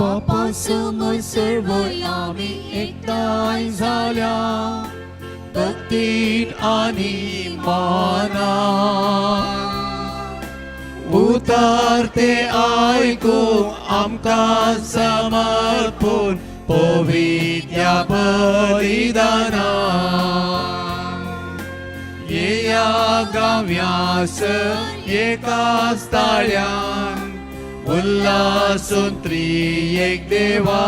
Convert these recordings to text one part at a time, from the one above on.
बापा समोर सर्व आमी एकठांय जाल्या भक्तीन आनी मानान उतार ते आयकूंक आमकां समर्पून पवित्या बलिदानान येया गांव्यास एकाच ताळ्यान उल्हासून त्रिएक देवा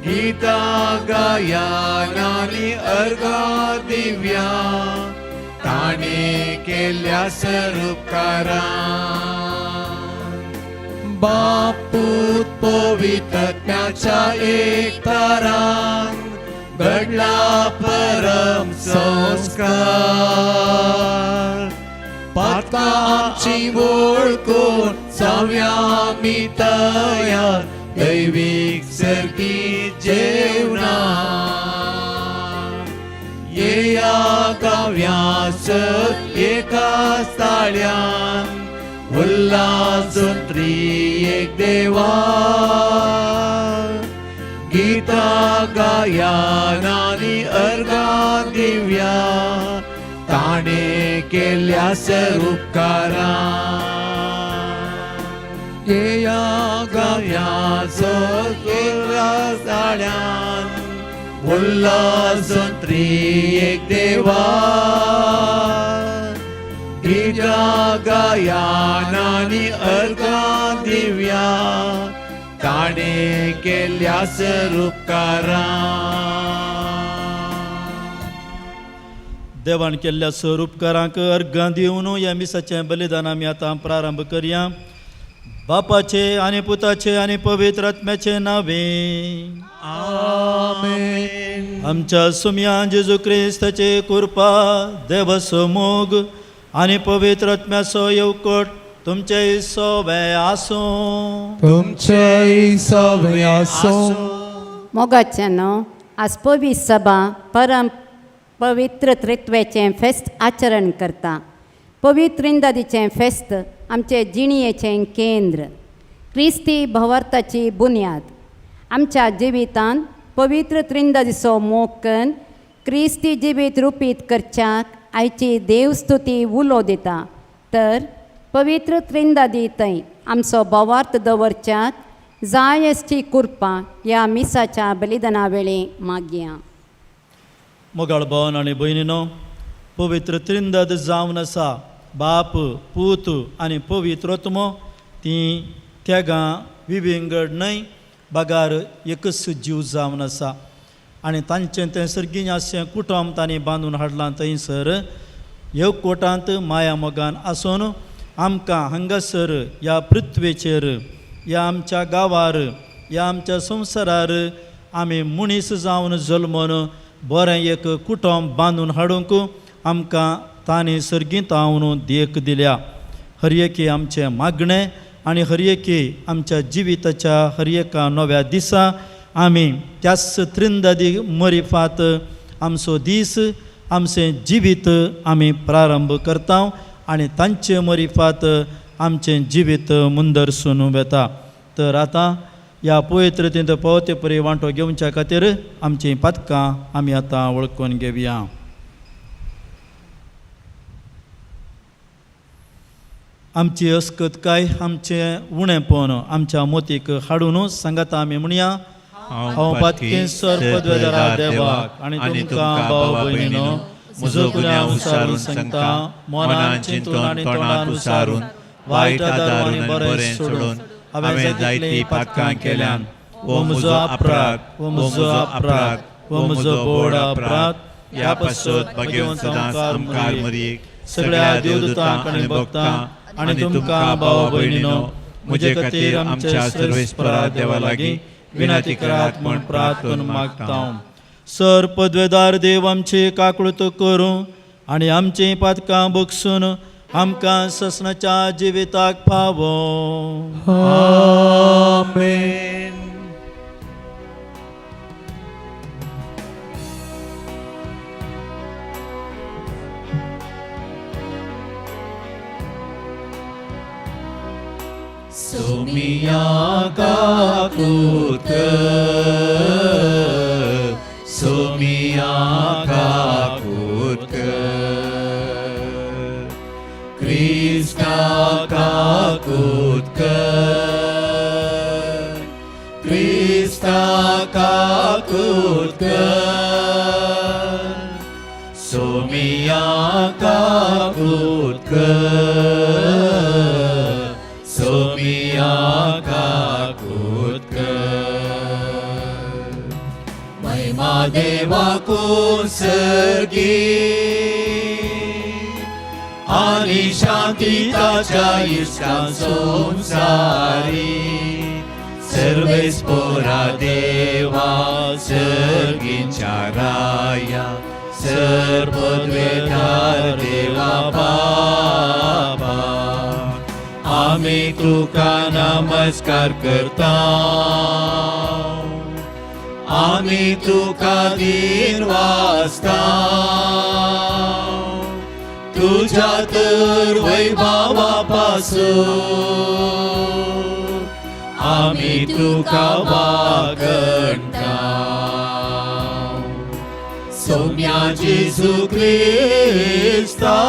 गीता गायन आनी अर्घां दिव्या ताणें केल्ल्या सरुपकारान बाप पूत पवित्रत्म्याच्या एकतारान घडला परम संस्कार पातकां आमची वळखून जावया आमी तयार दैवीक सर्गी जेवणा येया गांव्यास एकाच ताळ्यान उल्हासून त्रिएक देवा गीता गायन आनी अर्घां दिव्या ताणें केल्ल्या सरुपकारान येया गांव्यास एकाच ताळ्यान उल्हासून त्रिएक देवा गीता गायन आनी अर्घां दिव्या ताणें केल्ल्या सरुपकारान. देवान केल्ल्या स्वरूपकारांक अर्घां दिवन ह्या मिसाचें बलिदान आमी आतां प्रारंभ करया. बापाचे आनी पुताचे आनी पवित्र आत्म्याचे नावे. आमेन. आमच्या सुमयान जेजू क्रिस्ताचे कृपा, देवाचो मोग आनी पवित्र आत्म्याचो येवकोट तुमचे सोवे आसूं. तुमचेय सवे आसूं. मोगाच्यानो, आज पवी सभा परम पवित्र त्रित्वेचें फेस्त आचरण करता. पवित्र इंदादीचें फेस्त आमचे जिणयेचें केंद्र, क्रिस्ती भवार्थाची बुन्याद. आमच्या जिवितांत पवित्र त्रिंदादीचो मोग करून क्रिस्ती जिवीत रुपीत करच्याक आयची देवस्तुती उलो दिता. तर पवित्र त्रिंदादी थंय आमचो भवार्थ दवरच्याक जाय आसची कृपा ह्या मिसाच्या बलिदाना वेळी मागया. मोगाळ भवन आनी भयणीनो, पवित्र त्रिंदाद जावन आसा बाप, पूत आनी पवित्र आत्मो. तीं त्यागां विविंगड न्हय, बगार एकच जीव जावन आसा आनी तांचें तें सर्गीं आसचें कुटुंब तांणी बांदून हाडलां. थंयसर एकवटांत माया मोगान आसून आमकां हांगासर ह्या पृथ्वेचेर, ह्या आमच्या गांवार, ह्या आमच्या संवसारार आमी मनीस जावन जल्मून बरें एक कुटुंब बांदून हाडूंक आमकां तांणी सर्गींत हांव देख दिल्या. हर एकी आमचें मागणें आनी हर एकी आमच्या जिविताच्या हर एका नव्या दिसा आमी त्याच त्रिंदादी मरिफात आमचो दीस, आमचें जिवीत आमी प्रारंभ करता आनी तांचे मरिफात आमचें जिवीत मुंदरसून वेता. तर आतां ह्या पवित्रतेंत पावते परी वांटो घेवच्या खातीर आमचीं पातकां आमी आतां वळखून घेवया. आमची अस्कतकाय, आमचें उणेपण आमच्या मोतीक हाडून सांगाता आमी म्हणया. हांव पातकी सर पदवेदारा देवाक आनी तुमकां भाव भयणीनो म्हजो गुन्यांव उसारून सांगता, मनान चिंतून आनी तोंडान उसारून, वायट आदारून आनी बरें सोडून हांवें जायतीं पातकां केल्यान. हो म्हजो अपराध, हो म्हजो अपराध, हो म्हजो बोड अपराध. ह्या पासत भगवंत सदांच आमकार मरयेक, सगळ्या देवदूतांक आनी भक्तांक आनी तुमकां भावा भयणीनो म्हजे खातीर आमच्या सर्वेस्परा देवा लागीं विनंती करात म्हूण प्रार्थना मागता. सर पदवेदार देव आमची काकळूत करूं आनी आमचीं पातकां बगसून आमकां ससनाच्या जिविताक पावो. आमेन. सोमिया काकूत कर, सोमिया काकूत कर, क्रिस्ता काकूत कर, क्रिस्ता काकूत कर, सोमिया काकूत कर, सोमिया काकूत कर. महिमा देवाकू सर्गी आनी शांती ताच्या इश्टां संवसारी. सर्वेस्पोरा देवा, सर्गींच्या राया, सर्वद्वेदार देवा बाबा, आमी तुका नमस्कार करता, आमी तुका दीन वाचता. तुझ्या तर वैभावा पासून आमी तुका वागणता. सोम्या जेजू क्रिस्ता,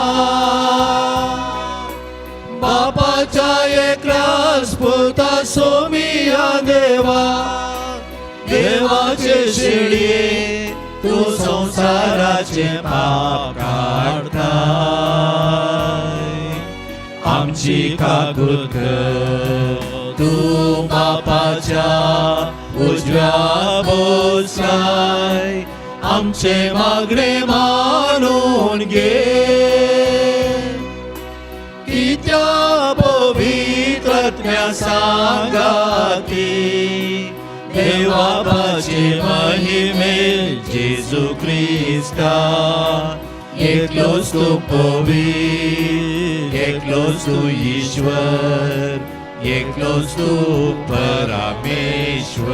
बापाच्या एकल्याच पुता, सोमिया देवा, देवाचे शेळये, तू संवसाराचे पाप काडताय, आमची काकूत कर. तूं बापाच्या उजव्या बसलाय, आमचे मागणे मानून घे. कित्या पवित्रत्म्या सांगाती, देवाबाचे महिमे, जेजू क्रिस्ता, एकलोच तूं पवित्र, एकलोच तूं ईश्वर, एकलोच तूं परमेश्वर.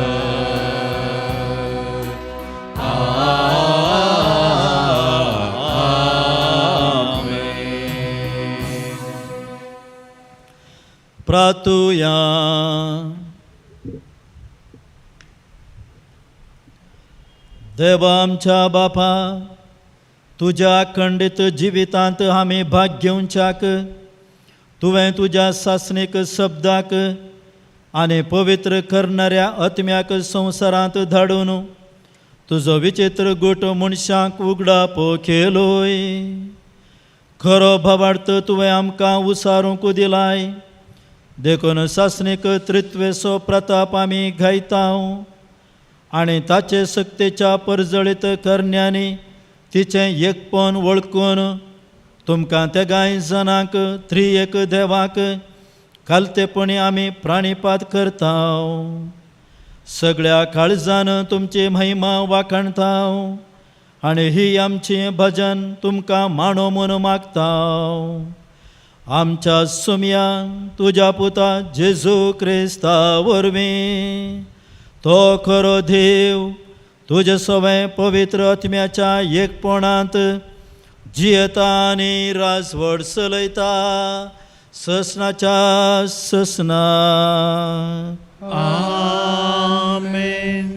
आमेन. प्रातुया. देवा आमच्या बापा, तुज्या अखंडीत जिवितांत आमी भाग घेवच्याक तुवें तुज्या सासणीक शब्दाक आनी पवित्र करणाऱ्या आत्म्याक संवसारांत धाडून तुजो विचित्र गूट मनशांक उगडापो केलोय. खरो भावार्थ तुवें आमकां उसारूंक दिलाय, देखून सासणीक त्रित्वेचो प्रताप आमी गायता आनी ताचे सक्तेच्या परजळीत करण्यांनी तिचें एकपण वळखून तुमकां तेगांय जणांक त्रिएक देवाक खालतेपणी आमी प्राणीपात करता. सगळ्या काळजान तुमची महिमा वाखाणता आनी ही आमची भजन तुमकां माणो म्हूण मागता, आमच्या सुमया तुज्या पुता जेजू क्रिस्ता वरवीं. तो खरो देव, तुजे सवें पवित्र आत्म्याच्या एकपणांत जियेता आनी राजवट चलयता ससनाच्या ससना. आमेन.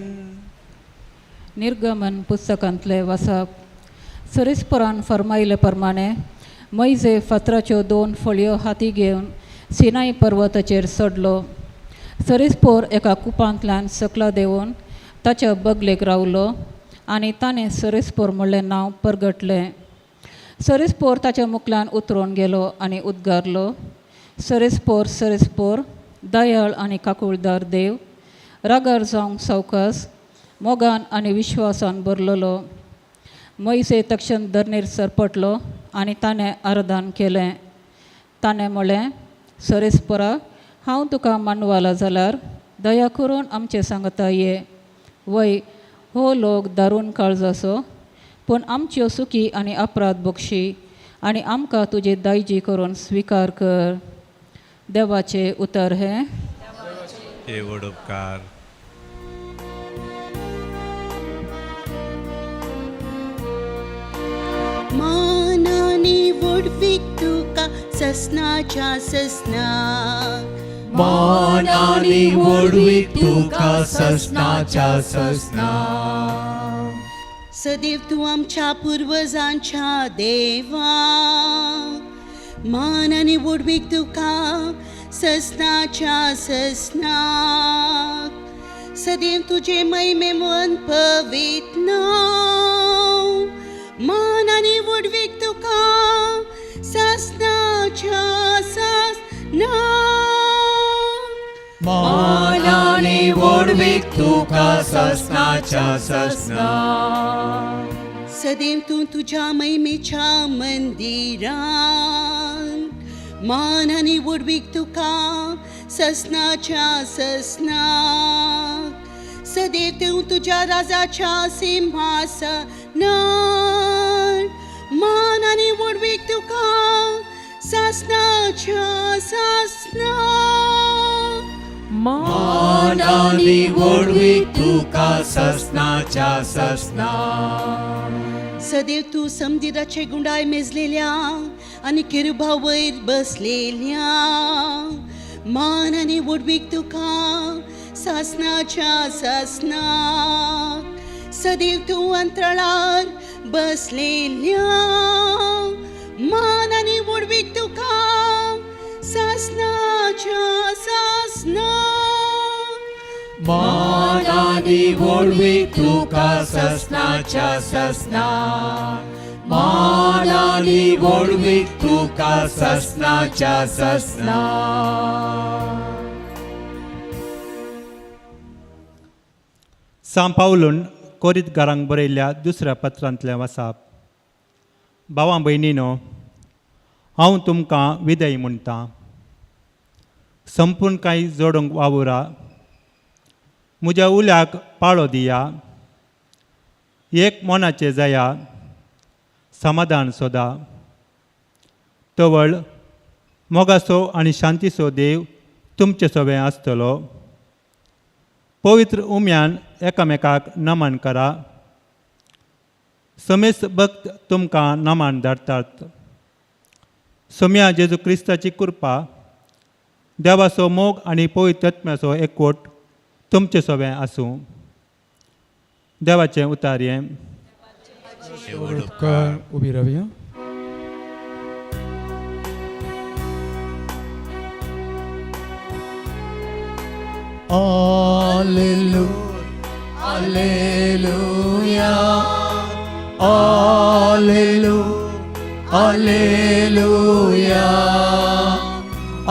निर्गमन पुस्तकांतले वाचप. सरीसपरान फर्मायले प्रमाणे मैजे फातराच्यो दोन फळयो हाती घेवन सिनाई पर्वताचेर चडलो. सरीसपोर एका कुपांतल्यान सकला देंवून ताच्या बगलेक रावलो आनी ताणें सरीसपोर म्हणलें नांव परगटलें. सरेस्पोर ताच्या मुखल्यान उतरून गेलो आनी उद्गारलो, सरेस्पोर सरेस्पोर, दयाळ आनी काकुळदार देव, रागार जावंक सावकास, मोगान आनी विश्वासान भरलेलो. मोयसे तक्षण धरणीर सरपटलो आनी ताणें आराधन केलें. ताणें म्हळें, सरेस्पोरा, हांव तुका मानवाला जाल्यार दया करून आमचे सांगता ये. वय, हो लोक दारून काळजाचो, पूण आमच्यो सुखी आनी अपराध बक्षी आनी आमकां तुजी दायजी करून स्विकार कर. देवाचें उतर हें. हे व्हड उपकार. मानानी व्हडवीक तुका ससनाच्या ससनाक. मान आनी व्हडवीक तुका ससनाच्या ससना. सदैव तूं आमच्या पुर्वजांच्या देवा, मान आनी व्हडवीक तुका ससनाच्या ससनाक. सदैव तुजें महिमेमन पवित्र नांव, मान आनी व्हडवीक तुका ससनाच्या ससनाक. मान आनी व्हडवीक तुका ससनाच्या ससना. सदैव तूं तुज्या महिमेच्या मंदिरान, मान आनी व्हडवीक तुका ससनाच्या ससनाक. सदैव तूं तुज्या राजाच्या सिंहासनार, मान आनी व्हडवीक तुका ससनाच्या ससनाक. मान आनी व्हडवीक तुका ससनाच्या ससना. सदैव तूं समदिराचे गुंडाय मेजलेल्या आनी किरुबा वयर बसलेल्या, मान आनी व्हडवीक तुका सासनाच्या सासनाक. सदैव तूं अंतराळार बसलेल्या, मान आनी व्हडवीक तुका सासनाच्या सासनाक. मान आनी व्हडवीक तुका ससनाच्या ससना. मान आनी व्हडवीक तुका ससनाच्या ससना. सांव पावलून कोरीतगारांक बरयल्ल्या दुसऱ्या पत्रांतलें वासाप. भावां भयणीनो, हांव तुमकां विदय म्हणटा, संपूर्ण कांय जोडूंक वावुरा, म्हज्या उल्याक पाळो दिया, एक मनाचें जाया, समाधान सोदा. तवळ मोगासो आनी शांतीचो देव तुमचे सोबें आसतलो. पवित्र उम्यान एकामेकाक नमन करा. समेस्त भक्त तुमकां नमन धाडटात. सोम्या जेजू क्रिस्ताची कृपा, देवाचो मोग आनी पवित्र आत्म्याचो एकवट तुमचे सोबें आसूं. देवाचें उतार हें. उपकार. उबी रावया. Alleluia, Alleluia, Alleluia, Alleluia,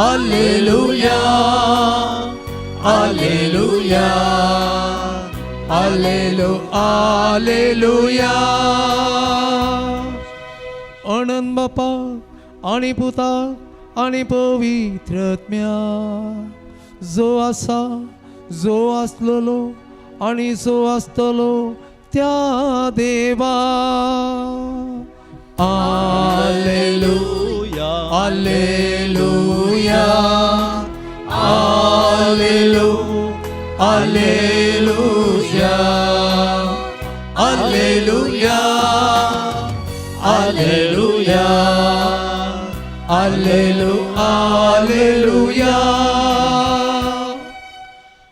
Alleluia, Alleluia, Allelu, Alleluia. अनंत बापा आनी पुता आनी पवित्र आत्म्या, जो आसा, जो आसलेलो आनी जो आसतलो त्या देवा. Alleluia, Alleluia, Allelu, Alleluia, Alleluia, Alleluia, Allelu, Alleluia.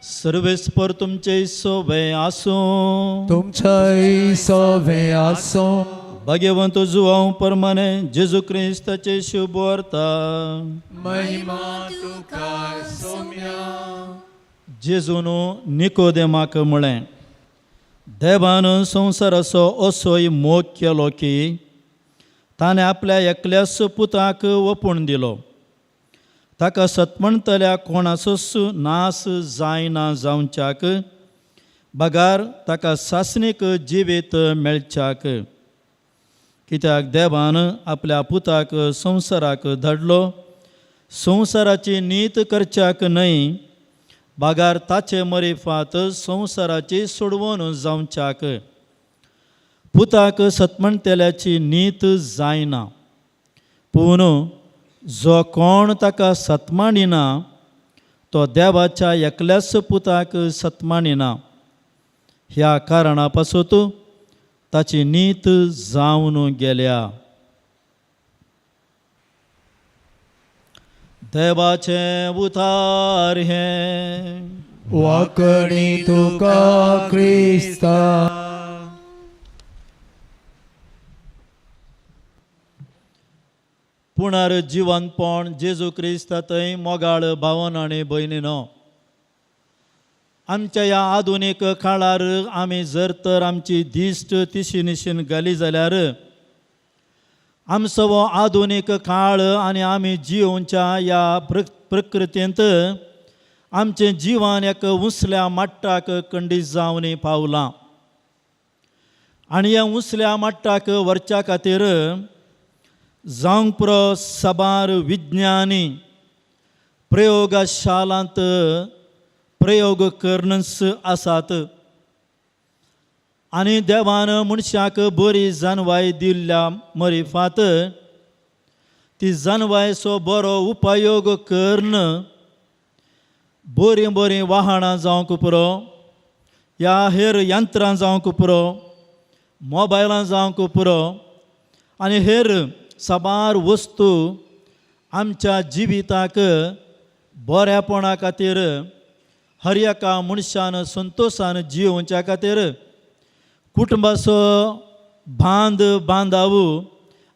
सर्वेस्पर तुमचे सोबे आसूं. तुमच्याय सोवे आसो. भाग्यवंत जुवांव परमाने जेजू क्रिस्ताचे शुभ वार्ता. महिमा तुका सोम्या. जेजून निकोदेमाक म्हळें, देवान संवसाराचो असोय मोग केलो की ताणें आपल्या एकल्याच पुताक ओपून दिलो. ताका सतमणतल्या कोणाचोच नास जायना जावच्याक, बगार ताका सासणीक जिवीत मेळच्याक. कित्याक देवान आपल्या पुताक संवसाराक धाडलो, संवसाराची नीत करच्याक न्हय, बागार ताचे मरिफात संवसाराची सोडवण जावच्याक. पुताक सतमणतेल्याची नीत जायना, पूण जो कोण ताका सतमानिना तो देवाच्या एकल्याच पुताक सतमानिना. ह्या कारणा पासून ताची नीत जावन गेल्या. देवाचें उतार हें. वाकणी तुका क्रिस्ता. पुनर्जिवनपण जेजू क्रिस्ता थंय मोगाळ भावन आनी भयणीनो, आमच्या ह्या आधुनीक काळार आमी जर तर आमची दिश्ट तिशी निशीन घाली जाल्यार आमचो हो आधुनीक काळ आनी आमी जियोवच्या ह्या प्रकृतींत आमचें जिवन एक उसल्या माट्टाक खंडीत जावन पावलां. आनी ह्या उसल्या माट्टाक व्हरच्या खातीर जावंक पुरो साबार विज्ञानी प्रयोगशालांत प्रयोग करनच आसात. आनी देवान मनशाक बरी जानवाय दिल्ल्या मरिफात ती जानवायचो बरो उपयोग करून बरीं बरीं वाहनां जावंक पुरो, ह्या हेर यंत्रां जावंक पुरो, मोबायलां जावंक पुरो आनी हेर साबार वस्तू आमच्या जिविताक बऱ्यापणा खातीर, हर एका मनशान संतोशान जियोवच्या खातीर, कुटुंबाचो बांद बांदावू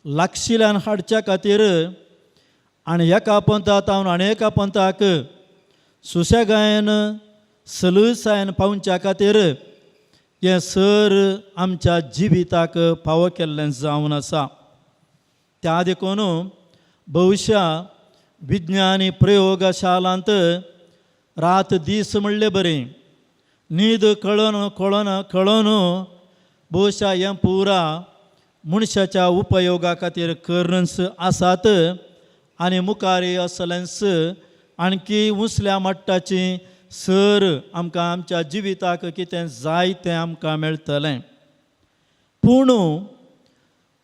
लागशिल्ल्यान हाडच्या खातीर आनी एका पंथा तावन आनी एका पंथाक सुशेगायन सलूसायन पावच्या खातीर हें सर आमच्या जिविताक फावो केल्लें जावन आसा. त्या देखून भविश्या विज्ञानी प्रयोगशालांत रात दीस म्हणले बरें न्हीद कळोन कळोन कळोन भोवशा हें पुरा मनशाच्या उपयोगा खातीर करन्स आसात. आनी मुखार असलेंच आणखी उसल्या मट्टाची सर आमकां आमच्या जिविताक कितें जाय तें आमकां मेळटलें. पूण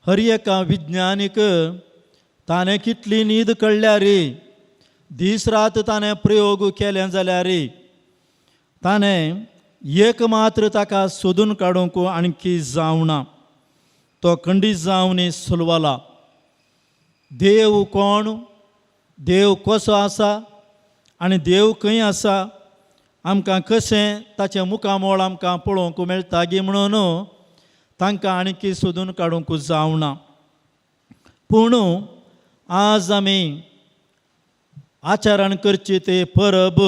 हर एका विज्ञानीक ताणें कितली न्हीद कळ्ळ्यार, दीस रात ताणें प्रयोग केले जाल्यार ताणें एक मात्र ताका सोदून काडूंक आणखी जावना. तो खंडीत जावन सुलवला. देव कोण, देव कसो आसा आनी देव खंय आसा, आमकां कशें ताचें मुखामळ आमकां पळोवंक मेळटा गी म्हणून तांकां आणखी सोदून काडूंक जावना. पूण आज आमी आचरण करची ते परब,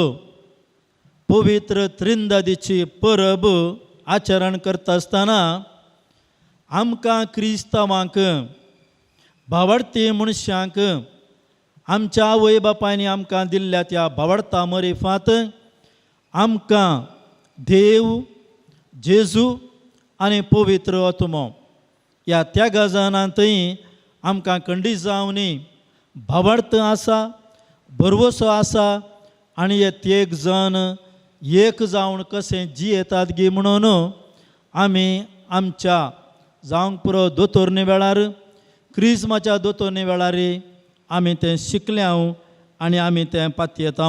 पवित्र त्रिंदादीची परब आचरण करता आसतना आमकां क्रिस्तांवांक, भावार्थी मनशांक आमच्या आवय बापायनी आमकां दिल्ल्या त्या भावार्था मरिफात आमकां देव, जेजू आनी पवित्र आत्मो ह्या त्या गजानांतय आमकां खंडीत जावनी भावार्थ आसा, भरवसो आसा आनी हे तेग जण एक जावन कशें जियेतात गी म्हणून आमी आमच्या जावंक पुरो दोतोरणी वेळार, क्रिजमाच्या दोतोरणी वेळार आमी तें शिकल्या आनी आमी तें पातयेता.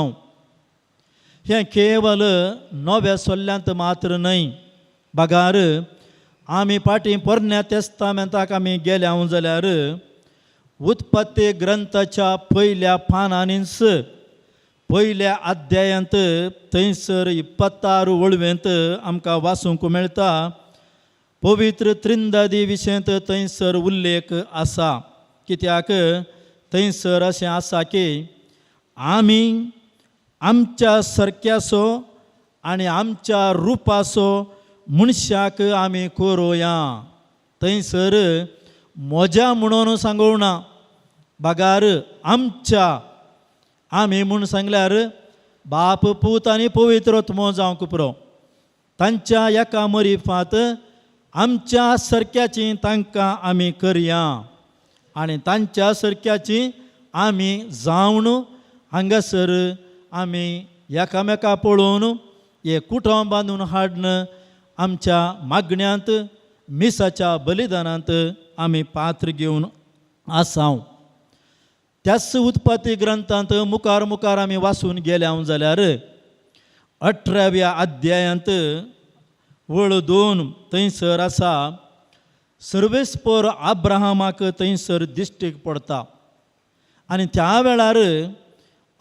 हें केवल नव्या सोल्ल्यांत मात्र न्हय, बगार आमी फाटीं पोरण्या तेस्तामेंताक आमी गेल्या जाल्यार उत्पत्ती ग्रंथाच्या पयल्या पानांनीच पयल्या अध्यायांत थंयसर 26 वळवेंत आमकां वाचूंक मेळटा. पवित्र त्रिंदादी विशयंत थंयसर उल्लेख आसा. कित्याक थंयसर अशें आसा की आमी आमच्या सारक्याचो आनी आमच्या रुपाचो मनशाक आमी करुया. थंयसर म्हज्या म्हणून सांगोवना बगार आमच्या. आमी म्हूण सांगल्यार बाप पूत आनी पवित्र आत्मो जावंक पुरो. तांच्या एका मरिफात आमच्या सारक्याची तांकां आमी करया आनी तांच्या सारक्याची आमी जावन हांगासर आमी एकामेका पळोवन हे कुटुंब बांदून हाडून आमच्या मागण्यांत मिसाच्या बलिदानांत आमी पात्र घेवन आसाव. त्याच उत्पत्ती ग्रंथांत मुखार मुखार आमी वाचून गेल्या जाल्यार 18व्या अध्यायांत वळ 2 थंयसर आसा सर्वेस्पर आब्राहामाक थंयसर दिश्टीक पडता आनी त्या वेळार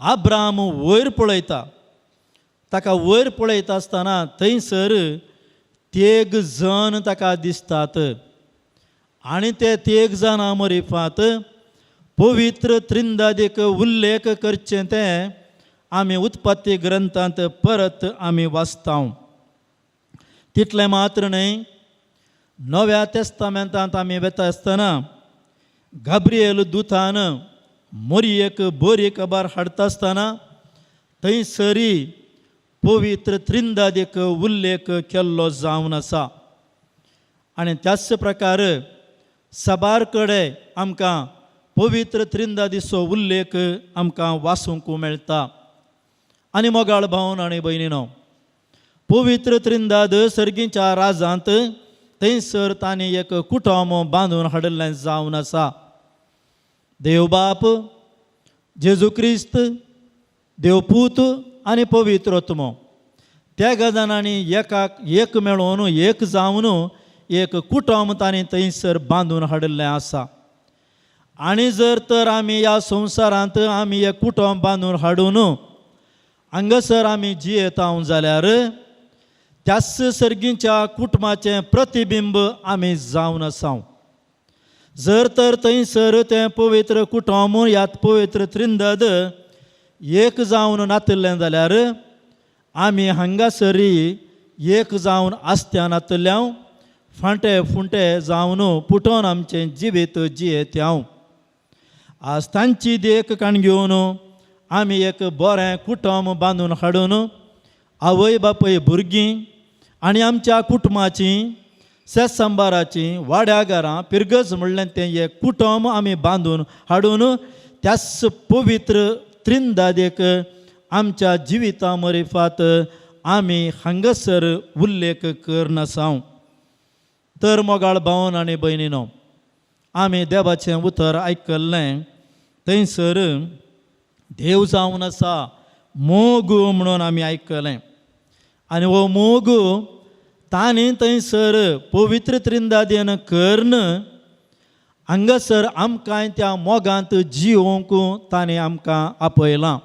आब्राहाम वयर पळयता. ताका वयर पळयता आसतना थंयसर तेग जण ताका दिसतात आनी ते तेग जाणां मरिफात पवित्र त्रिंदादीक उल्लेख करचें तें आमी उत्पत्ती ग्रंथांत परत आमी वाचता. तितलें मात्र न्हय, नव्या तेस्तामेंतांत आमी वेता आसतना गाब्रिएल दुतान मोरयेक बरी खबर हाडटा आसतना थंयसरी पवित्र त्रिंदादीक उल्लेख केल्लो जावन आसा. आनी त्याच प्रकार साबार कडेन आमकां पवित्र त्रिंदादीचो उल्लेख आमकां वाचूंक मेळटा. आनी मोगाळ भावन आनी भयणीनो, पवित्र त्रिंदाद सर्गीच्या राजांत थंयसर तांणी एक कुटुंब बांदून हाडिल्लें जावन आसा. देवबाप जेजू क्रिस्त, देवपूत आनी पवित्र आत्मो त्या गजानांनी एकाक एक मेळोवन एक जावन एक कुटुंब तांणी थंयसर बांदून हाडिल्लें आसा. आनी जर तर आमी ह्या संवसारांत आमी एक कुटुंब बांदून हाडून हांगासर आमी जियेता जाल्यार त्याच सर्गीच्या कुटुंबाचें प्रतिबिंब आमी जावन आसा. जर तर थंयसर तें पवित्र कुटुंब ह्या पवित्र त्रिंदद एक जावन नातिल्लें जाल्यार आमी हांगासरी एक जावन आसत्या नातिल्ल्या फांटे फुंटे जावन पुटोवन आमचें जिवीत जियेत्या. आज तांची देख काण घेवन आमी एक बरें कुटुंब बांदून हाडून आवय बापूय भुरगीं आनी आमच्या कुटुंबाची शेतसंबाराची वाड्या घरां पिरगज म्हणलें तें एक कुटुंब आमी बांदून हाडून त्याच पवित्र त्रिंदादेक आमच्या जिविता मरिफात आमी हांगासर उल्लेख करनासांव. तर मोगाळ भावन आनी भयणीनो, आमी देवाचें उतर आयकल्लें थंयसर देव जावन आसा मोग म्हणून आमी आयकलें आनी हो मोग तांणी थंयसर पवित्र त्रिंदादेन कर्ण हांगासर आमकां त्या मोगांत जिवोवंक ताणें आमकां आपयलां.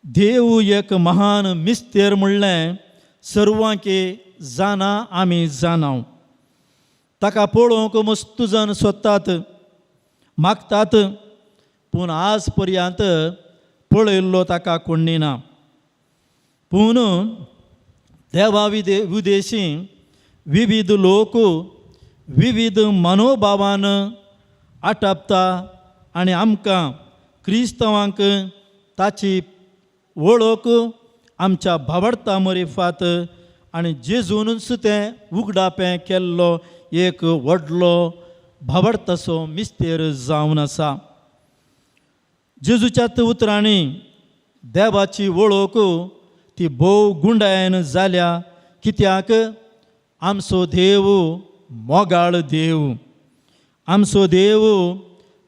देव एक महान मिस्तेर म्हणलें सर्वांकी जाणा आमी जाणाव. ताका पळोवंक मस्तू जाण सोदतात मागतात पूण आज पर्यंत पळयल्लो ताका कोण्णी ना. पूण देवा विदेशी विविध लोक विविध मनोभावान आटापता आनी आमकां क्रिस्तांवांक ताची वळख आमच्या भावडता मरिफात आनी जेजूनच तें उगडापें केल्लो एक व्हडलो भावडतासो मिस्तेर जावन आसा. जेजूच्या उतरांनी देवाची वळख ती भोव गुंडायन जाल्या कित्याक आमचो देव मोगाळ देव, आमचो देव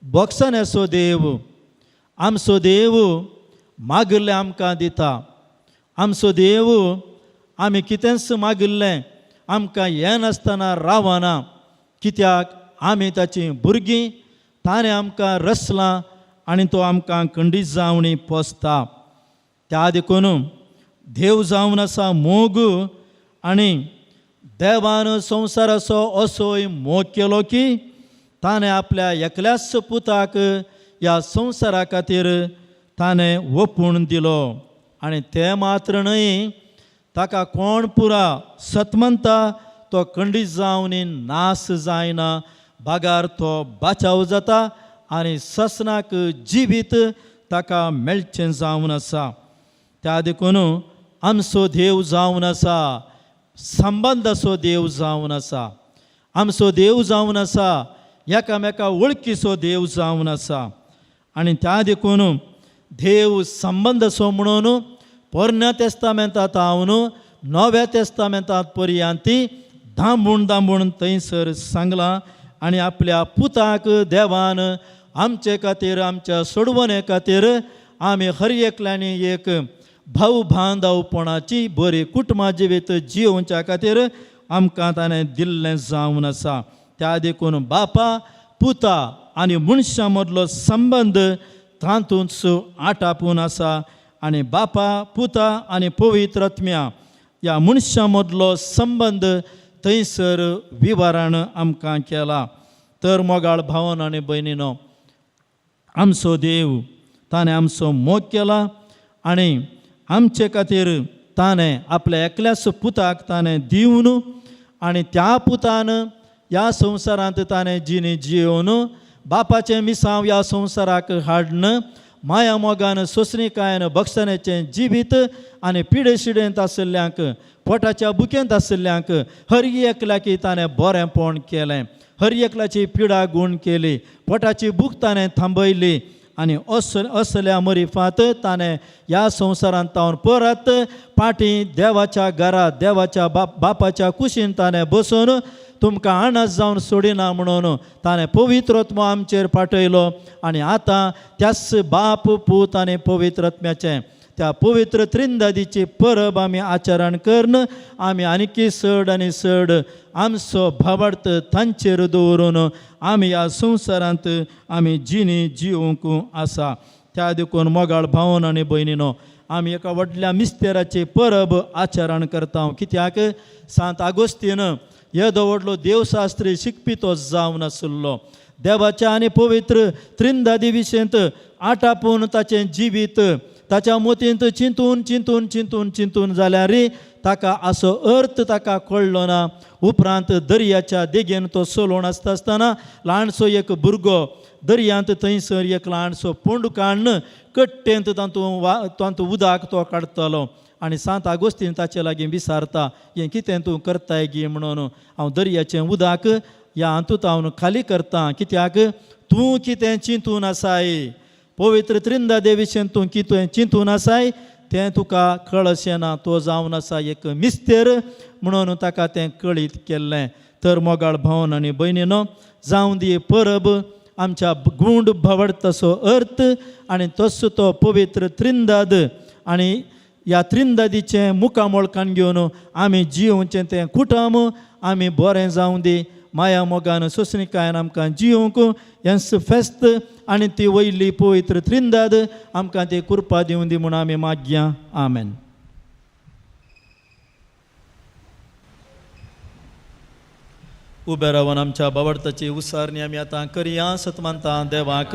बोगसण्याचो देव, आमचो देव मागिल्लें आमकां दिता, आमचो देव आमी कितेंच मागिल्लें आमकां येनासतना रावना कित्याक आमी ताचीं भुरगीं, ताणें आमकां रचलां आनी तो आमकां खंडीत जावणी पोसता. त्या देखून देव जावन आसा मोग आनी देवान संवसाराचो असोय मोग केलो की ताणें आपल्या एकल्याच पुताक ह्या संवसारा खातीर ताणें ओपून दिलो आनी तें मात्र न्हय ताका कोण पुरा सतमंता तो खंडीत जावन नास जायना. बागार तो बाचाव जाता आनी ससनाक जिवीत ताका मेळचें जावन आसा. त्या देखून आमचो देव जावन आसा संबंदाचो देव जावन आसा, आमचो देव जावन आसा एकामेका वळखीचो देव जावन आसा. आनी त्या देखून देव संबंदाचो म्हणून पोरण्या तेस्तामेंतात हांव नव्या तेस्तामेंतात पर्यंत दांबूण दांबूण थंयसर सांगलां. आनी आपल्या पुताक देवान आमचे खातीर आमच्या सोडवणे खातीर आमी हर एकल्यांनी एक भाव बांदवपणाची बरी कुटुंबा जिवीत जियोवच्या खातीर आमकां ताणें दिल्लें जावन आसा. त्या देखून बापा पुता आनी मनशां मदलो संबंद तातूंत आटापून आसा. आनी बापा पुता आनी पवित्र आत्म्या ह्या मनशां मदलो संबंद थंयसर विवरण आमकां केला. तर मोगाळ भावन आनी भयणीनो, आमचो देव ताणें आमचो मोग केला आनी आमचे खातीर ताणें आपल्या एकल्याच पुताक ताणें दिवन आनी त्या पुतान ह्या संवसारांत ताणें जिणी जियोवन बापाचें मिसांव ह्या संवसाराक हाडन माया मोगान सोसणिकायेन बक्षण्याचें जिवीत आनी पिडेशिडेंत आशिल्ल्यांक पोटाच्या बुकेंत आशिल्ल्यांक हर एकल्याकी ताणें बरेंपण केलें, हर एकल्याची पिडा गूण केली, पोटाची भूक ताणें थांबयली आनी असल्या मरिफात ताणें ह्या संवसारांत तावन परत पाटी देवाच्या घरा देवाच्या बापाच्या कुशीन ताणें बसून तुमकां आणस जावन सोडिना म्हणून ताणें पवित्र आत्मो आमचेर पाठयलो. आनी आतां त्याच बाप पूत आनी पवित्र आत्म्याचें त्या पवित्र त्रिंदादीची परब आमी आचरण करून आमी आनीकी चड आनी चड आमचो भावार्थ तांचेर दवरून आमी ह्या संवसारांत आमी जिणी जिवंक आसा. त्या देखून मोगाळ भावन आनी भयणीनो, आमी एका व्हडल्या मिस्तेराची परब आचरण करता. कित्याक सांत आगोस्तीन येदो व्हडलो देवशास्त्री शिकपी तो जावन आशिल्लो. देवाच्या आनी पवित्र त्रिंदादी विशेंत आटापून ताचें जिवीत ताच्या मोतींत चिंतून चिंतून चिंतून चिंतून जाल्यार ताका असो अर्थ ताका कळ्ळो ना. उपरांत दर्याच्या देगेन तो चलोवन आसता आसतना ल्हानसो एक भुरगो दर्यांत थंयसर एक ल्हानसो पोंड काडून कट्टेंत तातूंत वा तातूंत उदक तो काडटलो आनी सांत आगोस्तीन ताचे लागीं विचारता, हें कितें तूं करताय गी म्हणून, हांव दर्याचें उदक ह्या हातूंत हांव खाली करता, कित्याक तूं कितें चिंतून आसाय, पवित्र त्रिंदा देवीशेन तूं कितें चिंतून आसाय तें तुका कळशें ना, तो जावन आसा एक मिस्तेर म्हणून ताका तें कळीत केल्लें. तर मोगाळ भावन आनी भयणीनो, जावं दी परब आमच्या गूंड भावडतसो अर्थ आनी तसो तो पवित्र त्रिंदाद आनी ह्या त्रिंदादीचें मुखामोळकान घेवन आमी जियोवचें तें कुटुंब आमी बरें जावं दी, माया मोगान सोसणिकायेन आमकां जियोवंक हेंच फेस्त आनी ती वयली पवित्र त्रिंदाद आमकां ती कृपा दिवं दी म्हूण आमी मागया. आमेन. उबे रावन आमच्या बावडताची उसारणी आमी आतां करया. सतमानता देवाक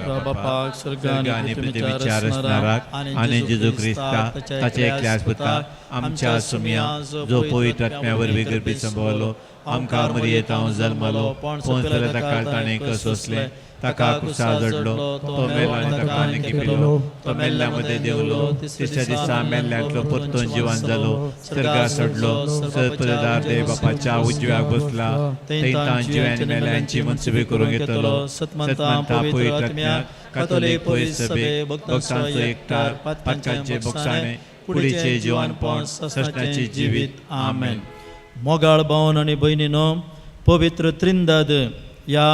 बापाक स्वर्ग आनी पृथ्वीच्या रचणाराक आनी जेजू क्रिस्ताक ताच्या एकल्याच पुताक आमच्या सुमया जो पवित्र आत्म्या वरवीं गर्भीत संभवलो, आमकां मरियेंत जल्मलो, पोंस ताका ताणें सोंसलें, ताका कुसा जडलो, तो मेलो आनी ताका आनी पिलो, तो मेल्ल्या मदें देंवलो, तिसऱ्या दिसा मेल्ल्यांतलो परतून जिवन जालो, स्वर्गार चडलो, सर्पदार देव बापाच्या उजव्याक बसला, थंय ताण जिव्यान मेल्यांची मनसुबी करूंक येतलो. सतमंता पवित्र आत्म्याक, कातोलीक पवित्र सभेक, भक्तांचो एकठार, पातकांचे बोगसाणे, कुडीचें जिवनपण, ससनाचें जिवीत. आमेन. मोगाळ भावन आनी भयणीनो, पवित्र त्रिंदाद ह्या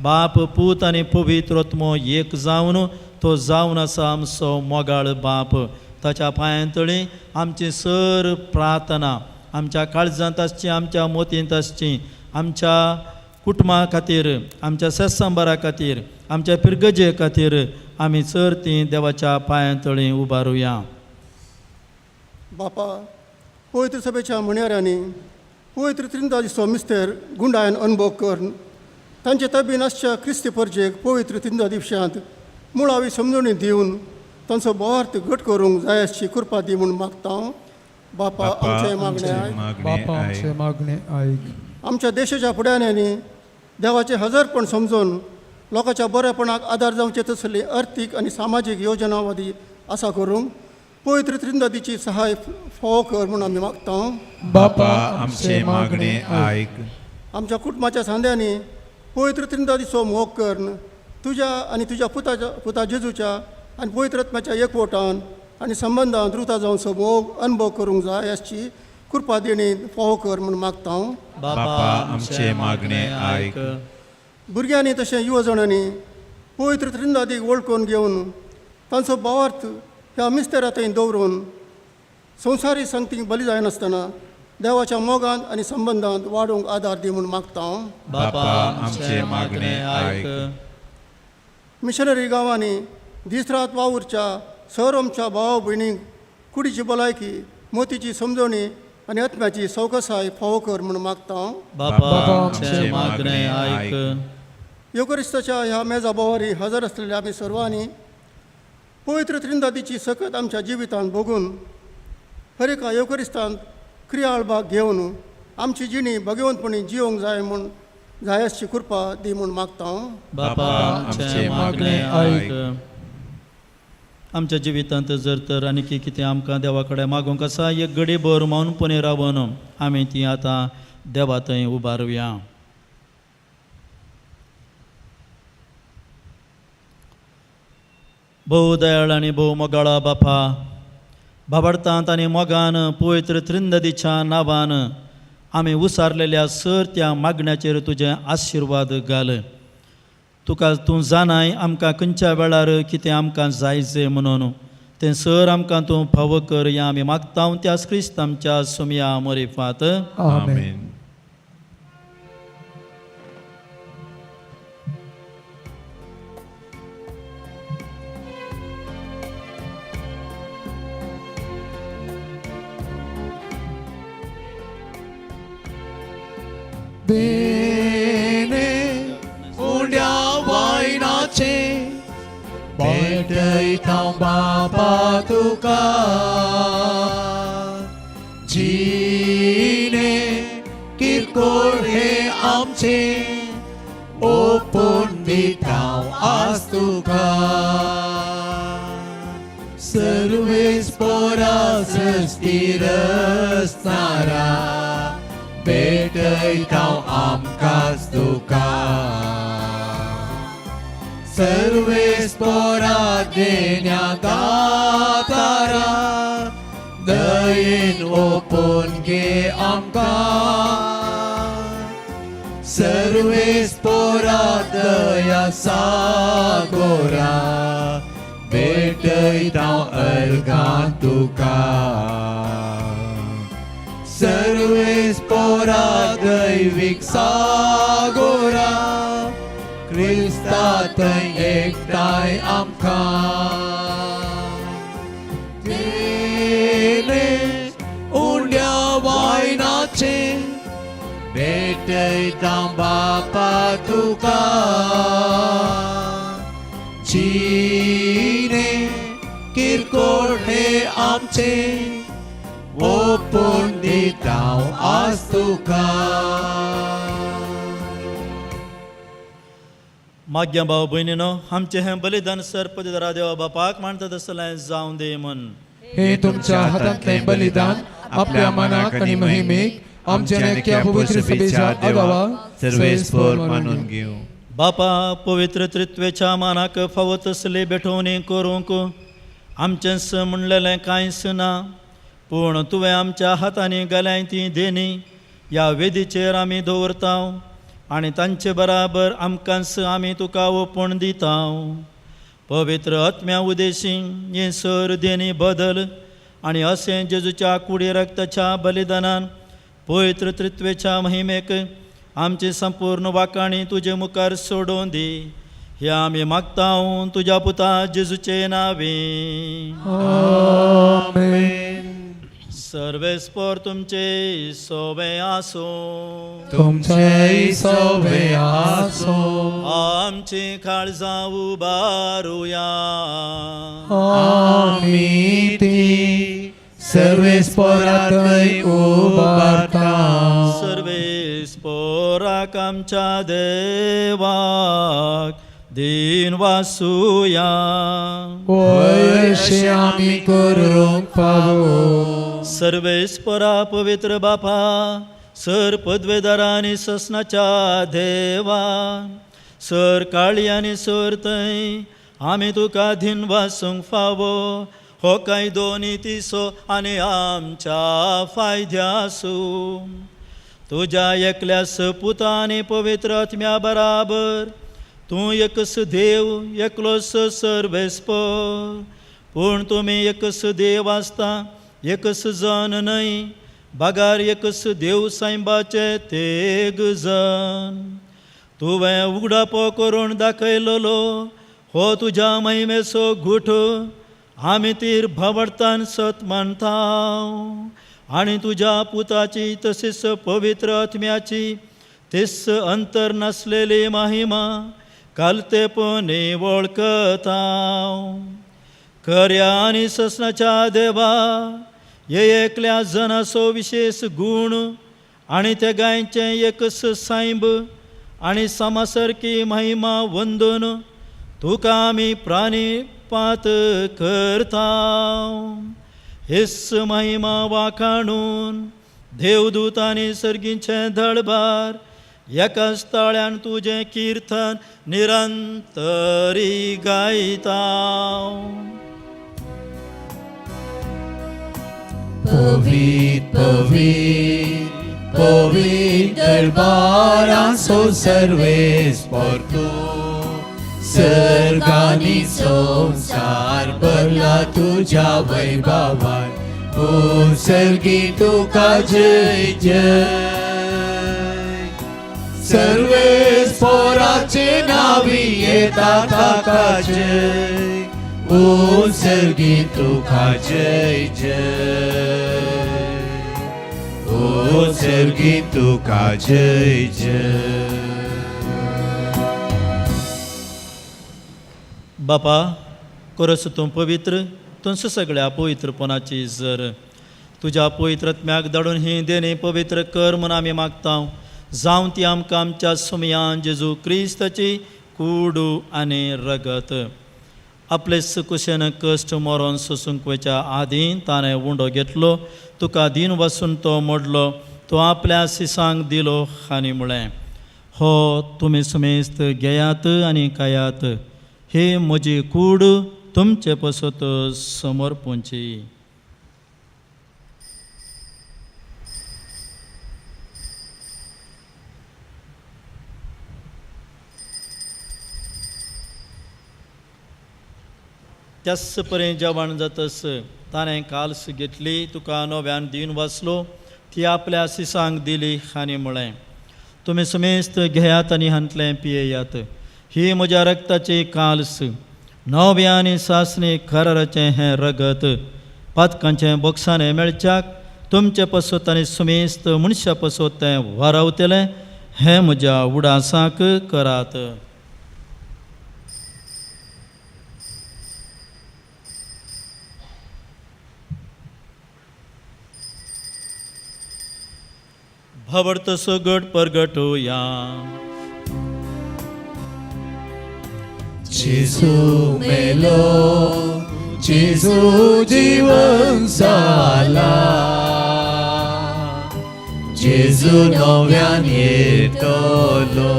बाप पूत आनी पवित्र आत्मो एक जावन तो जावन आसा आमचो मोगाळ बाप. ताच्या पांयां तळी आमची सर प्रार्थना आमच्या काळजांत आसची, आमच्या मोतींत आसची, आमच्या कुटुंबा खातीर, आमच्या सत्संबरा खातीर, आमच्या पिरगजे खातीर आमी चर ती देवाच्या पांयां तळी उबारुया. बापा, पवित्र सभेच्या म्हणयाऱ्यांनी पवित्र त्रिंदाजीचो मिस्तेर गुंडायन अनुभव करून तांचे तबीन आसच्या क्रिस्ती परजेक पवित्र त्रिंदा दिवशांत मुळावी समजणी दिवन तांचो बोवार्थ घट करूंक जाय आसची कृपा दी म्हूण मागता. बापा आमचें मागणें आयक. बापा आमचें मागणें आयक. आमच्या देशाच्या फुडाऱ्यांनी देवाचें हजारपण समजून लोकांच्या बरेपणाक आदार जावचे तसली अर्थीक आनी सामाजीक योजनावादी आसा करूंक पवित्र त्रिंदादीची सहाय फावो कर म्हूण आमी मागता. बापा आमचे मागणे आयक. आमच्या कुटुंबाच्या सांद्यांनी पवित्र त्रिंदादीचो मोग करून तुज्या आनी तुज्या पुताच्या पुता जेजूच्या आनी पवित्र आत्म्याच्या एकवटान आनी संबंदान रुता जावचो मोग अनुभव करूंक जाय अशी कृपा देणी फावो कर म्हूण मागता. बापा आमचे मागणे आयक. भुरग्यांनी तशें युवजणांनी पवित्र त्रिंदादीक वळखून घेवन तांचो भावार्थ ह्या मिस्तेरा थंय दवरून संवसारी संगतीक बली जायनासतना देवाच्या मोगान आनी संबंदांत वाडोवंक आदार दी म्हूण मागता. बापा आमचे मागणे आयक. मिशनरी गांवांनी दीस रात वावुरच्या सहरोमच्या भावा भयणींक कुडीची भलायकी, मोतीची समजवणी आनी आत्म्याची सवकसाय फावो कर म्हूण मागता. बापा आमचे मागणे आयक. योगरिस्ताच्या ह्या मेजा बोवारी हजर आसलेल्या आमी सर्वांनी पवित्र त्रिंदादीची सकत आमच्या जिवितांत भोगून हर एका येवकरिस्तांत क्रियाळ भाग घेवन आमची जिणी भगवंतपणी जिवंक जाय म्हूण जाय अशी कृपा दी म्हूण मागता. बापा आमचे मागणे आयक. आमच्या जिवितांत जर तर आनी कितें आमकां देवा कडेन मागूंक आसा एक घडी भर मौनपणी रावन आमी ती आतां देवा थंय उबारुया. भोव दयाळ आनी भोव मोगाळा बापा, बाबाडतांत आनी मोगान पवित्र त्रिंददीच्या नांवान आमी उसारलेल्या सर त्या मागण्याचेर तुजें आशिर्वाद घाल. तुका तूं जाणाय आमकां खंयच्या वेळार कितें आमकां जायचें म्हणून तें सर आमकां तूं फावो कर या आमी मागता त्यास क्रिस्त आमच्या सुमया मोरिफात. आमेन. देणे उंड्या वायनाचे भेटयता बापा तुका, जिणे किरकोळ हे आमचे ओपून दिता आज तुका. सर्वेस पोरा सस्ती रसनारा भेटयता आमकांच तुका. सर्वेस पोरा देण्या दातारा दयेन ओपून घे आमकां. सर्वेस पोरा दया सागोरा भेटयता अर्घां तुका. सर्वेस पोरा दैवीक सागोरा क्रिस्ता थंय एकठांय आमकां. देणे उंड्या वायनाचे भेटयता बापा तुका, जिणे किरकोळ हे आमचे ओपून दिता आज तुका. माग्या भाव भयणीनो, आमचें हें बलिदान सर पदरा देवा बापाक मानता तसलें जावं दे म्हूण. हे तुमच्या हातांतलें बलिदान आपल्या मनाक आनी महिमेक आमच्या नेक्या पवित्र सभेच्या देवा सर्वेस्पोर मानून घेवं. बापा पवित्र त्रित्वेच्या मानाक फावो तसली भेटवणी करूंक आमचेंच म्हणलेलें कांयच ना, पूण तुवें आमच्या हातांनी घाल्याय ती देणी ह्या वेदीचेर आमी दवरता आनी तांचे बराबर आमकांच आमी तुका ओपून दिता. पवित्र आत्म्या उदेशी हे सर देणी बदल आनी अशें जेजूच्या कुडी रक्ताच्या बलिदानान पवित्र त्रित्वेच्या महिमेक आमची संपूर्ण वाकाणी तुजे मुखार सोडून दी. हे आमी मागता तुज्या पुता जेजूचे नावे. आमेन. सर्वेस्पोर तुमचे सोवे आसूं. तुमचे सोवे आसूं. आमची काळजां उबारुया. आमी ती सर्वेस्पोरा थंय उबारता. सर्वे सर्वेस्पोराक आमच्या देवाक दीन वासुया. होय, अशें आमी करूंक फावो. सर्वेस्परा पवित्र बापा, सर पदवेदारा आनी ससनाच्या देवा, सर काळी आनी सर थंय आमी तुका धीन वासूंक फावो हो कायदो नितीचो आनी आमच्या फायद्यासू. तुज्या एकल्या सपुता आनी पवित्र आत्म्या बराबर तूं एकच देव, एकलोच सर्वेस्पर. पूण तुमी एकच देव आसता, एकच जन न्हय, बागार एकच देव सायबाचे तेग जन. तुवें उगडापो करून दाखयलोलो हो तुज्या महिमेचो गुठ आमी तीर भावडतान सत मानता आनी तुज्या पुताची तशीच पवित्र आत्म्याची तीस अंतर नासलेली महिमा कालतेपणी वळखता. खऱ्या आनी ससनाच्या देवा, हे एकल्या जनाचो विशेश गूण आनी त्या गायचें एकच सायब आनी सामासारकी महिमा वंदून तुका आमी प्राणीपात करता. हेच महिमा वाखाणून देवदूत आनी सर्गीचें दळबार एकाच ताळ्यान तुजें किर्तन निरंतरी गायता. पवीत पवीत पवीत दरबारासो सर्वेस्पर तूं, सर्गानी संवसार भरला तुज्या वैभवान. ओ सर्गी तुका जय जय. सर्वेस्पराचे नावी येता ताका जय. ओ सर्गी तुका जय जय. ओ सर्गी तुका जय जय. बापा, करस तूं पवित्र, तुमच्या सगळ्या पवित्रपणाची जर तुज्या पवित्र आत्म्याक धाडून ही देणी पवित्र कर म्हूण आमी मागता, जावं ती आमकां आमच्या सुमयान जेजू क्रिस्ताची कुडू आनी रगत. आपले कुशेन कश्ट मरोन सोसूंक वयच्या आदीं ताणें उंडो घेतलो, तुका दीन वसून तो मोडलो, तो आपल्या सिसांक दिलो आनी म्हळें, हो तुमी सुमेस्त घेयात आनी खायात, ही म्हजी कूड तुमचे पसत समर्पूंची. त्याच परेन जेवण जातस ताणें काल्स घेतली, तुका नव्यान दीन वाचलो, ती आपल्या सिसांक दिली आनी म्हळें, तुमी समेस्त घेयात आनी हांतलें पियेयात, ही म्हज्या रक्ताची काल्स, नव्या आनी सासणी कराराचें हें रगत, पातकांचें बोक्साणें मेळच्याक तुमचे पसत आनी सुमेस्त मनशा पसत तें वारावतलें, हें म्हज्या उडासाक करात. भावार्थ सगट परगटोया. जेजू मेलो, जेजू जीवन जाला, जेजू नव्यान येतलो.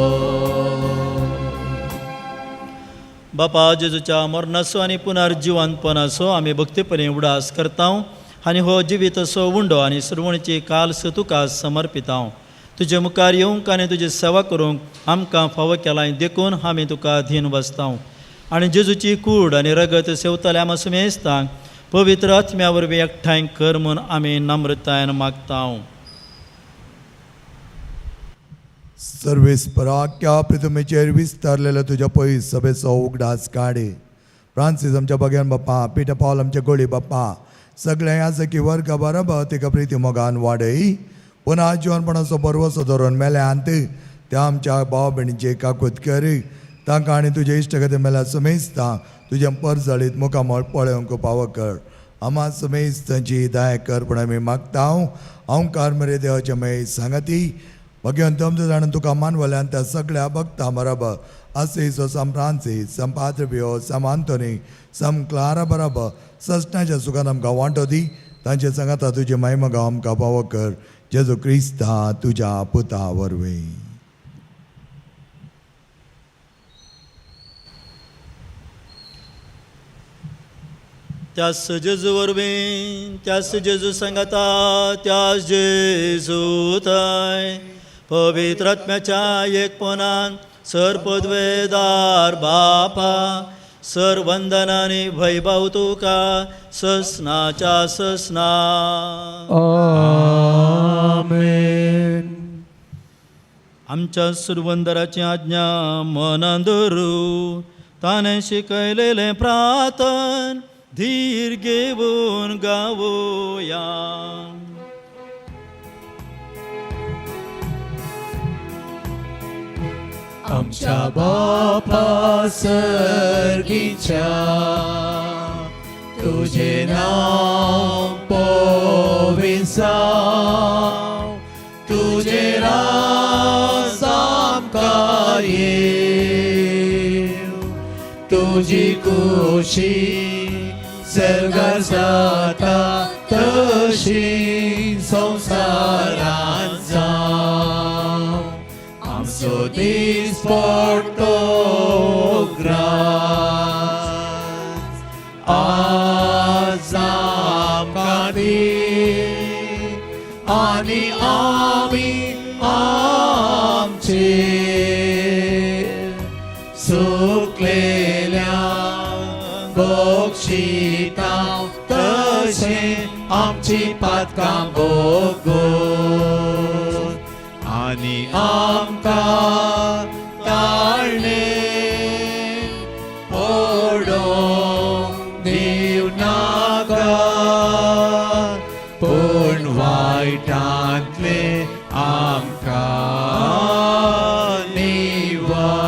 बापा, जेजूच्या मरणाचो आनी पुनर्जिवंतपणाचो आमी भक्तीपणी उडास करता आनी हो जिवीत असो उंडो आनी सुरवणीची काल्स तुका समर्पिता. तुजे मुखार येवंक आनी तुजी सेवा करूंक आमकां फावो केलाय देखून आमी तुका अधीन बसता आनी जेजूची कूड आनी रगत सेवतल्या आमा सुमेस्तांक पवित्र आत्म्या वरवीं एकठांय कर म्हूण आमी नम्रतायेन मागता. सर्वेस्परा, पृथ्वीचेर विस्तारलेलो तुज्या पयस सभेचो उगडास काडे. फ्रांसीस आमच्या बग्यान बाप्पा, पिटर पावल आमच्या गोळी बाप्पा, सगळ्या याजकी वर्गा बरोबर तिका प्रिती मोगान वाडय. पुन्हा जिवनपणाचो बरवसो धरून मेल्यांत त्या आमच्या भाव भयणीचे काकूत कर. तांकां आनी तुजे इश्टगती मेल्या समेस्ता तुजें परजळीत मुखामळ पळोवंक पावो कर. आमा समेस्तांची दया कर म्हूण आमी मागता. हांव मरे देवाचे मय सांगाती. भगवंत तुमच्या जाणून तुका मानवल्यान त्या सगळ्या भक्ता बरोबर असेसो सम फ्रांसीस सम पाद्रबियो सम आंतोनी सम क्लारा बरोबर ससण्याच्या सुखान आमकां वांटो दी तांचे सांगाता तुजे महिमा गांव आमकां पावो कर जेजू क्रिस्ता तुज्या पुता वरवीं. त्यास जेजू वरवीं त्यास जेजू सांगाता त्यास जेजू थंय पवित्र आत्म्याच्या एकपणान सर पदवेदार बापा सर वंदनानी वैभव तुका ससनाच्या ससना. आमेन. आमच्या सुरवंदराची आज्ञा मनान धरू ताणें शिकयलेलें प्रार्थन धीर घेवन गावोया. आमच्या बापा सर्गीच्या तुझे नाव पवित्र तुझे राज आमकां येवं तुजी खुशी सर्गार जाता तशी संवसारांत जावं आमचो दीस पडटो ग्रास आज आमकां दी आनी आमी आमचे सुकलेल्या बक्षिता तशें आमची पातकां भोगून आनी आमकां ताळणे पडोवंक दिवं नाका पूण वायटांतलें आमकां निवार.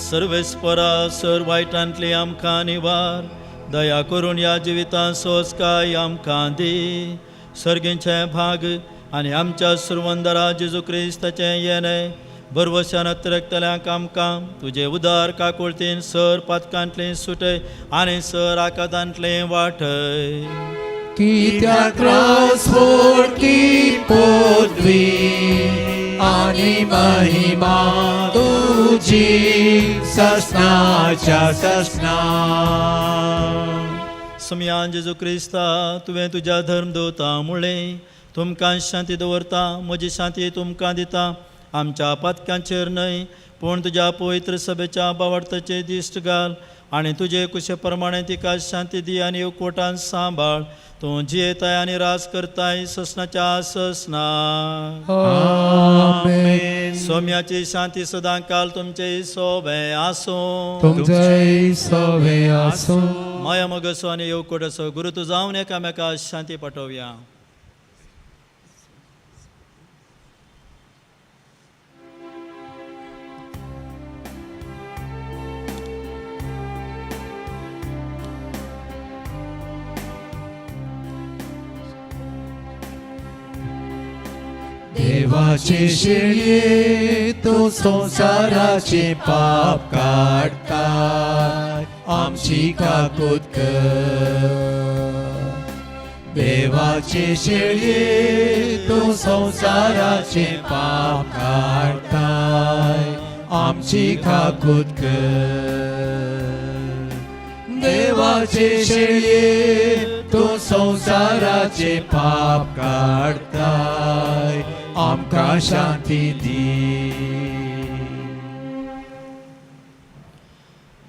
सर्वेस्परा सर वायटांतली आमकां निवार दया करून ह्या जिवितांत सोंसकाय आमकां दी सर्गींचे भाग आनी आमच्या सुरवंदरा जेजू क्रिस्ताचें येणें भरवशान अतिरेकतल्यांक आमकां तुजे उदार काकुळतीन सर पातकांतलें सुटय आनी सर आकादांतलें वाटय. कित्याक स्फूर्ती पदवी आनी महिमा तुजी ससनाच्या ससना. सुमयान जेजू क्रिस्ता तुवें तुज्या धर्मदूता मुळें तुमकां शांती दवरता म्हजी शांती तुमकां दिता आमच्या पातकांचेर न्हय पूण तुज्या पवित्र सभेच्या बावडताचे दिश्ट घाल आनी तुजे कुशे प्रमाणे तिका शांती दी आनी एकवटान सांबाळ. तूं जियेताय आनी राज करताय ससनाच्या ससना. आमेन. सोम्याची शांती सदां काल तुमचे सोबे आसूं. तुमचे सोबे आसूं. माया मगसो आनी एकवट असो गुरु तूं जावन एकामेका शांती पाठोवया. देवाचे शेळये तूं संवसाराचे पाप काडटाय आमची काकूत कर. देवाचे शेळये तूं संवसाराचे पाप काडटाय आमची काकूत कर. देवाचे शेळये तूं संवसाराचे पाप काडटाय आमकां शांती दी.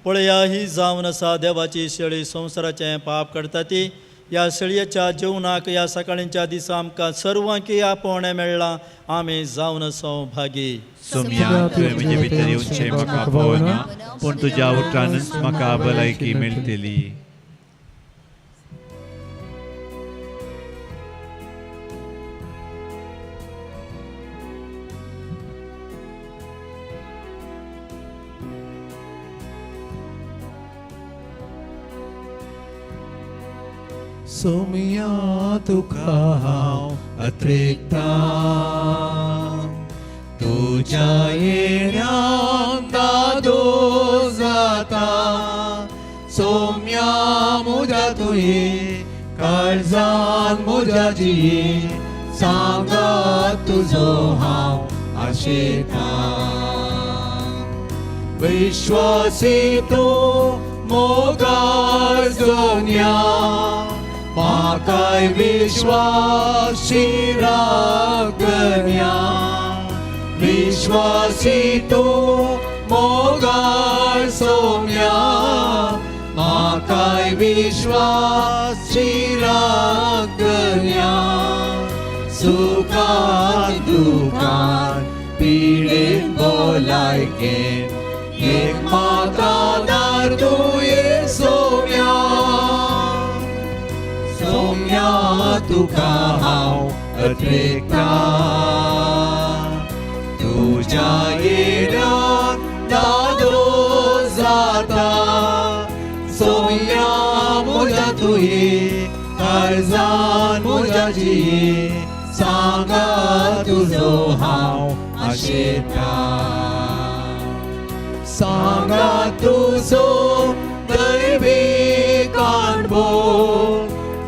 पळया ही जावन आसा देवाची शेळी संवसाराचें पाप काडटा ती. ह्या शेळयेच्या जेवणाक ह्या सकाळींच्या दिसा आमकां सर्वांकी आपोवणें मेळ्ळां. आमी जावन सौभागी. सोमया तुवें म्हजे भितर येवचें म्हाका पळोवना पूण तुज्या उतरानच म्हाका भलायकी मेळटली. सोमया तुका हांव अत्रेकता तुज्या येण्यान दादो जाता सोम्या म्हज्या तुये काळजान म्हज्या जिये सांगात तुजो हांव आशेता विश्वासी तूं मोगाळ जन्या म्हाकाय विश्वासी रागन्या विश्वासी तूं मोगाळ सोम्या म्हाकाय विश्वासी रागन्या सुखान दुखान पिडेन भलायकेन एक म्हाका दार तुवें सोम्या सोम्या तुका हांव अत्रेकता तुज्या येण्यान दादो जाता सोम्या म्हज्या तुये काळजान म्हज्या जिये सांगा तुजो हांव आशेता सांगा तुजो दैवी काणबो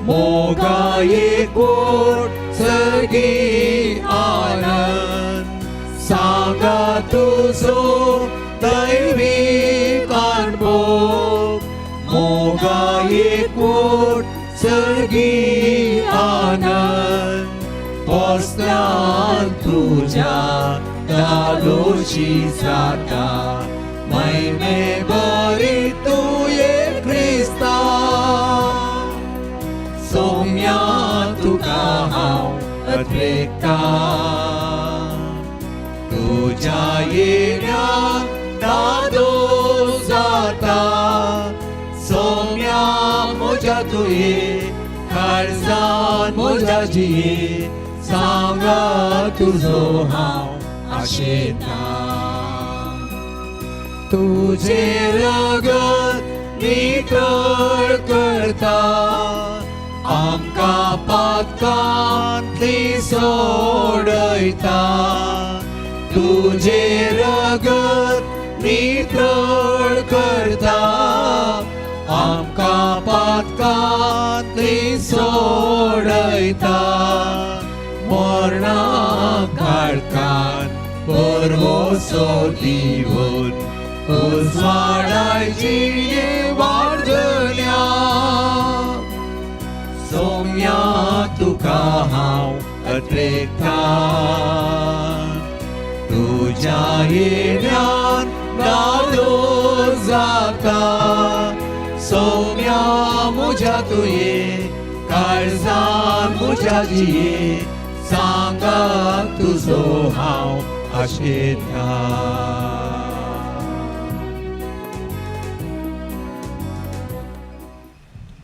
मोगा एकूट सर्गी आनंद सांगा तुजो दैवी काणबो मोगा एकूट सर्गी आनंद पोसल्यान तुज्या दादोशी जाता महिमे बरी तुये क्रिस्ता सोम्या तुका हांव अत्रेकता तुज्या येण्यान दादो जाता सोम्या म्हज्या तुये काळजान म्हज्या जिये सांगा तुजो हांव आशेता तुझे रगत नितळ करता आमकां पातकांतली सोडयता तुझे रगत नितळ करता आमकां पातकांतली सोडयता मरणा काळखान परवसो दिवन उजवाडाय जिये वाडल्या सोम्या तुका हांव अत्रेकता तुज्या येण्यान दादो जाता सोम्या म्हज्या तुये काळजान म्हज्या जिये सांगा तुजो हांव आशेता.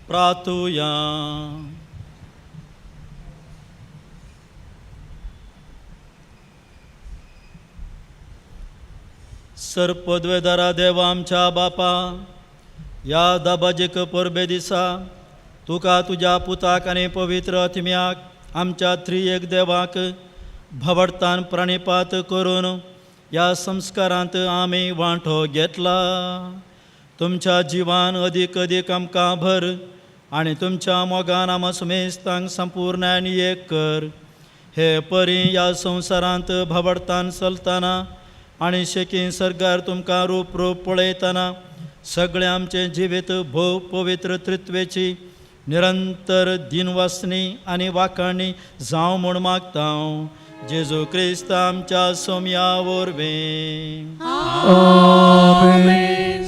प्रातुया. सर्पद्वेदारा देवा आमच्या बापा, ह्या दाबाजीक परबे दिसा तुका तुज्या पुताक आनी पवित्र आत्म्याक आमच्या त्रिएक देवाक भवडतान प्रणिपात करून ह्या संस्कारांत आमी वांटो घेतला. तुमच्या जिवान अदीक अदीक आमकां भर आनी तुमच्या मोगान आमा सुमेस्तांक संपूर्ण आनी एक कर. हे परी ह्या संवसारांत भवडतान चलतना आनी शेकी सर्गार तुमकां रूप रूप पळयतना सगळें आमचें जिवीत भोव पवित्र त्रित्वेची निरंतर दिनवासनी आनी वाखाणी जावं म्हूण मागता हांव जेजू क्रिस्त आमच्या सोम्या वरवीं.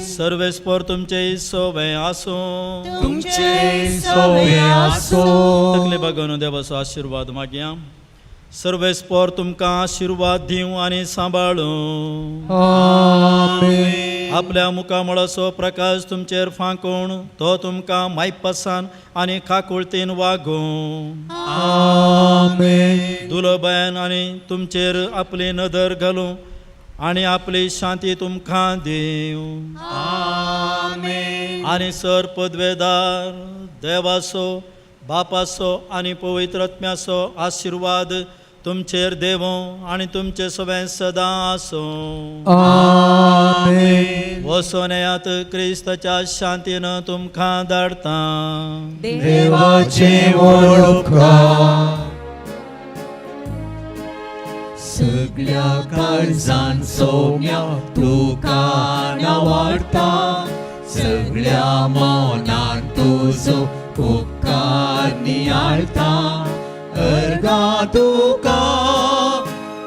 सर्वेस्पर तुमचे सोवे आसूं. तुमचे सोवे आसूं. तकले बागोवन देवाचो आशिर्वाद मागया. सर्वेस्पर तुमकां आशिर्वाद दिवं आनी सांबाळूं. आमेन. आपल्या मुखामळाचो प्रकाश तुमचेर फांकून तो तुमकां मायपासान आनी काकुळतीन वागूं. आमेन. दुलबयान आनी तुमचेर आपली नदर घालूं आनी आपली शांती तुमकां दिवं. आमेन. आनी सर पदवेदार देवाचो बापाचो आनी पवित्र आत्म्याचो आशिर्वाद तुमचेर देवो आनी तुमचे सगळें सदां आसूं. आमेन. वचोन येयात, क्रिस्ताच्या शांतीन तुमकां धाडटा. देवाचे व्हड उपकार. सगळ्या काळजान सोम्या तुका नावाडता, सगळ्या मनान तुजो उपकार नियाळता. अर्गा तुका,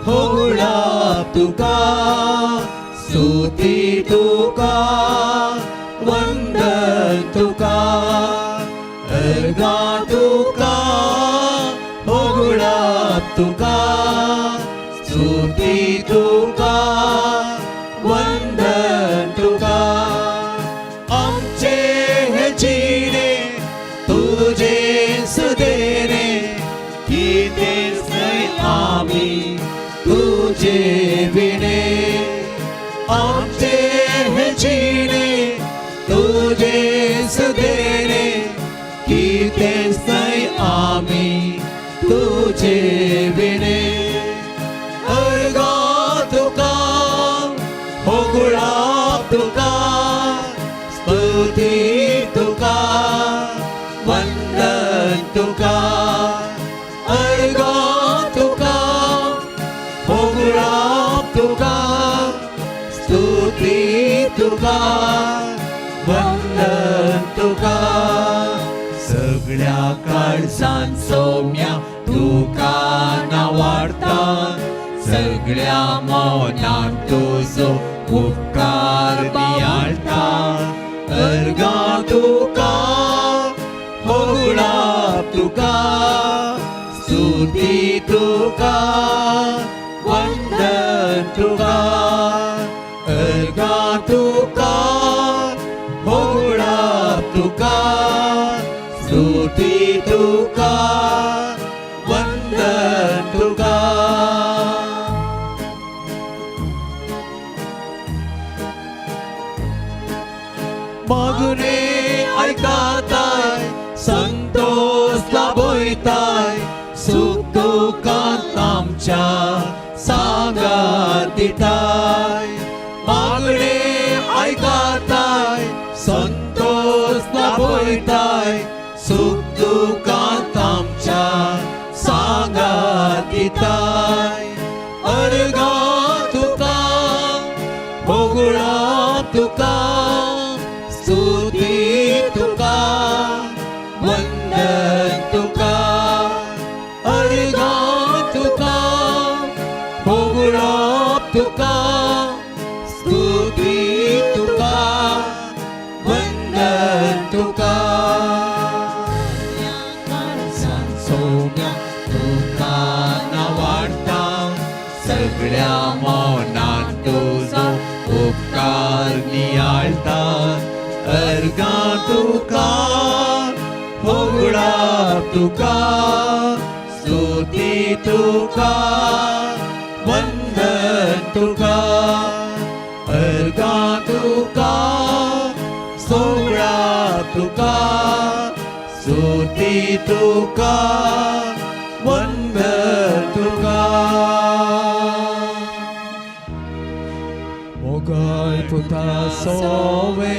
होगुळाप तुका, स्तुती तुका, वंदन तुका. अर्गा तुका, होगुळाप तुका, स्तुती तुका, वंदन तुका. आमचे हे जिणे तुझे सुदेने, कितेंच न्हय आमी तुझे विणे. आमचे हे जिणे तुझे सुदेने, कितेंच न्हय आमी तुझे विणे. अर्गा तुका, होगुळाप तुका, स्तुती तुका, वंदन तुका. अर्गा तुका, होगुळाप तुका, स्तुती तुका, वंदन तुका. सगळ्या काळजान सोम्या तुका नावाडता, सगळ्या मनान तुजो उपकार नियाळता. अर्गा तुका, होगुळाप तुका, स्तुती तुका, वंदन तुका. अर्गा तुका, होगुळाप तुका, स्तुती तुका, वंदन तुका. मागणे आयकताय, संतोष लाभयताय, सुख दुखांत आमच्या सांगात दिताय. मागणे आयकताय, संतोष लाभयताय, सुख दुखांत आमच्या सांगात दिताय. अर्गा तुका, होगुळाप तुका, स्तुती तुका, वंदन तुका. अर्गा तुका, होगुळाप तुका, स्तुती तुका, वंदन तुका. सोम्या तुका नावाडता, सगळ्या मनान तुजो उपकार नियाळता. अर्गा तुका, होगुळाप तुका, स्तुती तुका, वंदन तुका. अर्गा तुका, सोगळाप तुका, स्तुती तुका, वंदन तुका. मोगाळ पुता सोवे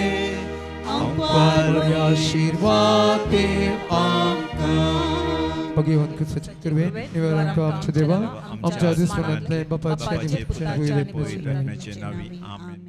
आमकां आशिर्वाद देव आमकां. भगवान क्रिस्ताचे कृपेन निवारण आमच्या देवा, आमच्या दुस्मनांतले बापाचे आनी पुताचे आनी आनी पवित्र आत्म्याचे नांवी. आमेन.